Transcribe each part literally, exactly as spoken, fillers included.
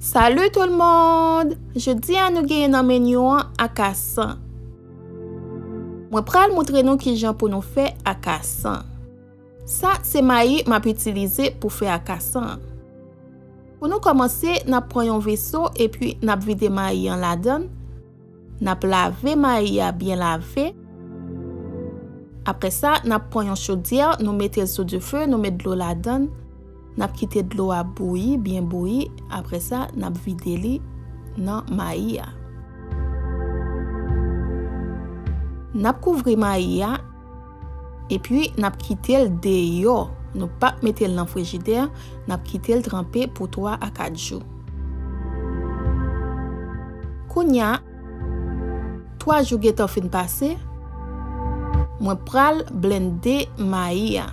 Salut tout le monde! Jodi a nou genyen nan meni an akasan. Mwen pral moutre nou kijan pou nou fè akasan. Sa se mayi m ap itilize pou fè akasan an. Pou nou kòmanse, n ap pran yon veso epi n ap vide mayi an ladan l. N ap lave mayi a byen lave. Apre sa, n ap pran yon chodyè, nou mete l sou dife, nou met dlo ladan l. N ap kite dlo a bouyi, byen bouyi. Apre sa, n ap vide li nan mayi a. N ap kouvri mayi a, epi n ap kite l deyò. Nou p ap mete l nan frijidè, n ap kite l tranpe pou twa a kat jou. Kounye a, twa jou gentan fin pase, mwen pral blende mayi a.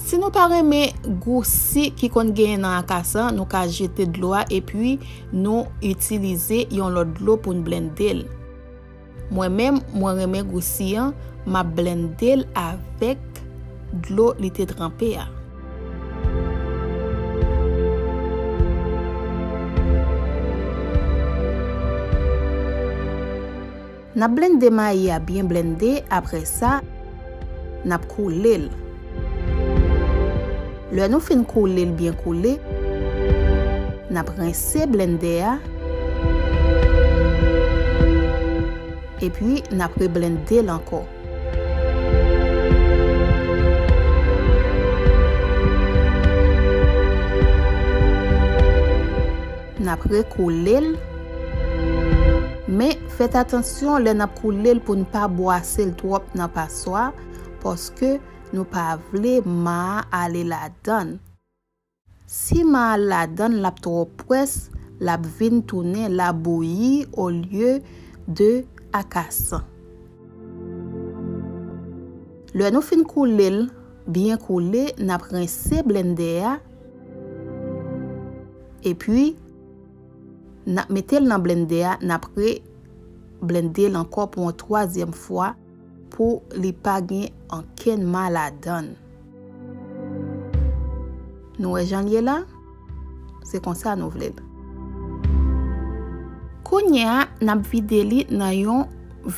Si nou pa renmen gou si ki konn genyen nan akasan, nou ka jete dlo a epi nou itilize yon lòt dlo pou n blende l. Mwen menm, mwen renmen gou si an, m ap blende l avèk dlo li te tranpe a. N ap blende mayi a byen blende, apre sa, n ap koule l. Lè nou fin koule l byen koule, n ap rense blendè a, epi n ap reblende l ankò. N ap rekoule l. Men, fèt atansyon lè n ap koule l pou n pa bwase l twòp nan paswa, paske nou pa vle ma a ale ladan l. Si ma a al ladan l, l ap twò pwès, l ap vin tounen labouyi olye de akasan. Lè nou fin koule l, byen koule, n ap rense blendè a, epi n ap mete l nan blendè a, n ap re blende l ankò pou yon twazyèm fwa pou li pa gen ankenn ma ladan l. Nou wè jan l ye la? Se konsa nou vle l. Kounye a, n ap vide li nan yon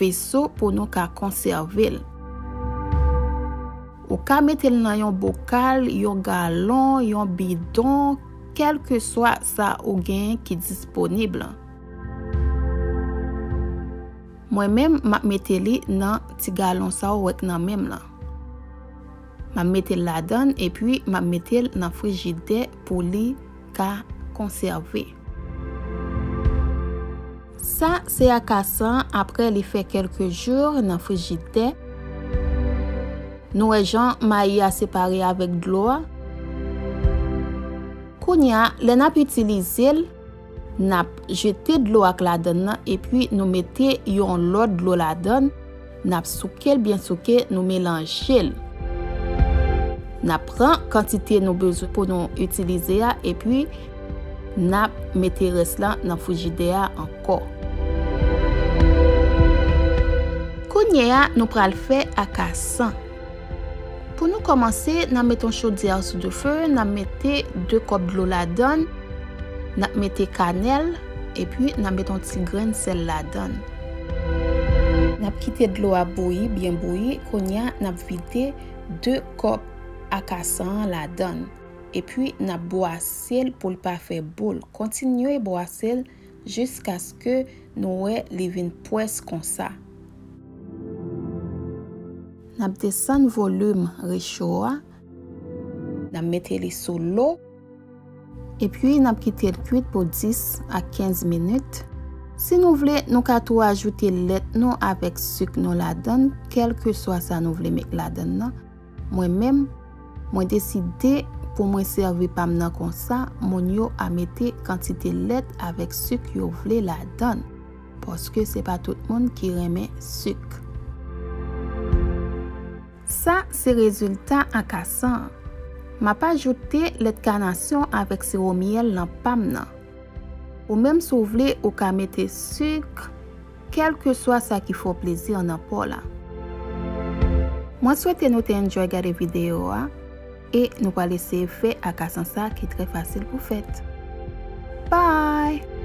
veso pou nou ka konsève l. Ou ka mete l nan yon bokal, yon galon, yon bidon, kèlkeswa sa ou genyen ki disponib lan. Mwen menm, m ap mete li nan ti galon sa w wè k nan men m lan. M ap mete l ladan l, epi m ap mete l nan frijidè pou li ka konsève. Sa se akasan an apre li fè kèlke jou nan frijidè. Nou wè jan mayi a separe avèk dlo a. Kounye a, lè n ap itilize l, n ap jete dlo ak ladan l nan, epi nou mete yon lòt dlo ladan l. N ap souke l byen souke, nou melanje l. N ap pran kantite nou bezwen pou nou itilize a, epi n ap mete rès lan nan frijidè a ankò. Kounye a, nou pral fè akasan. Pou nou kòmanse, n ap mete yon chodyè sou dife, n ap mete de kòp dlo ladan l, n ap mete kanèl, epi n ap mete yon ti grenn sèl ladan l. N ap kite dlo a bouyi, byen bouyi, kounye a, n ap vide de kòp akasan an ladan l, epi n ap bwase l pou l pa fè boul. Kontinye bwase l jiskaske nou wè li vin pwès konsa. N ap desann volim recho a. N ap mete li sou lo. Epi, n ap kite l kwit pou dis a kenz minit. Si nou vle, nou ka tou ajoute lèt nou avèk sik nou ladan l, kèlkeswa sa nou vle met ladan l nan. Mwen menm, mwen deside pou mwen sèvi pa m nan konsa, moun yo a mete kantite lèt avèk sik yo vle ladan l, paske se pa tout moun ki renmen sik. Sa se rezilta akasan an. M ap ajoute lèt kanasyon avèk siwo myèl nan pa m nan. Ou menm si w vle, ou ka mete sik, kèlkeswa sa ki fè w plezi nan pa w la. Mwen swete nou te enjoy gade videyo a. E nou pral eseye fè akasan sa ki trè fasil pou fèt. Bye!